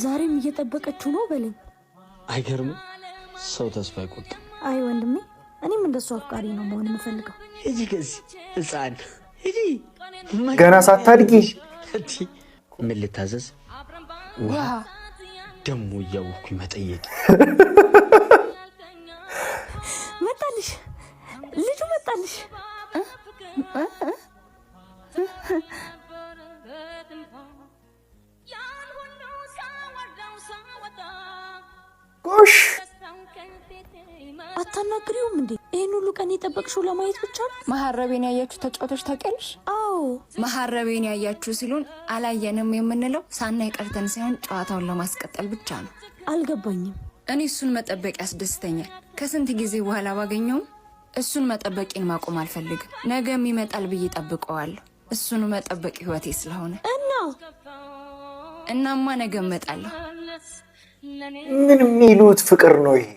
ዛሬም እየጠበቀችው ነው በለኝ። አይገርምም? ሰው ተስፋ አይቆርጥም። አይ ወንድሜ፣ እኔም እንደሱ አፍቃሪ ነው መሆን የምፈልገው። ሂጂ ከዚህ ህፃን ሂጂ። ገና ሳታድጊ። እንዲ ምን ልታዘዝ? ውሃ ደግሞ እያወኩኝ መጠየቅ። መጣልሽ፣ ልጁ መጣልሽ። ጎሽ። አታናግሪውም እንዴ? ይህን ሁሉ ቀን የጠበቅሽው ለማየት ብቻ ነው? መሀረቤን ያያችሁ ተጫዋቶች ታውቂያለሽ? አዎ። መሀረቤን ያያችሁ ሲሉን አላየንም የምንለው ሳናይ ቀርተን ሳይሆን ጨዋታውን ለማስቀጠል ብቻ ነው። አልገባኝም። እኔ እሱን መጠበቅ ያስደስተኛል። ከስንት ጊዜ በኋላ ባገኘውም እሱን መጠበቄን ማቆም አልፈልግም። ነገም ይመጣል ብዬ ጠብቀዋለሁ። እሱን መጠበቅ ህይወቴ ስለሆነ እና እናማ ነገ እመጣለሁ። ምን የሚሉት ፍቅር ነው ይሄ?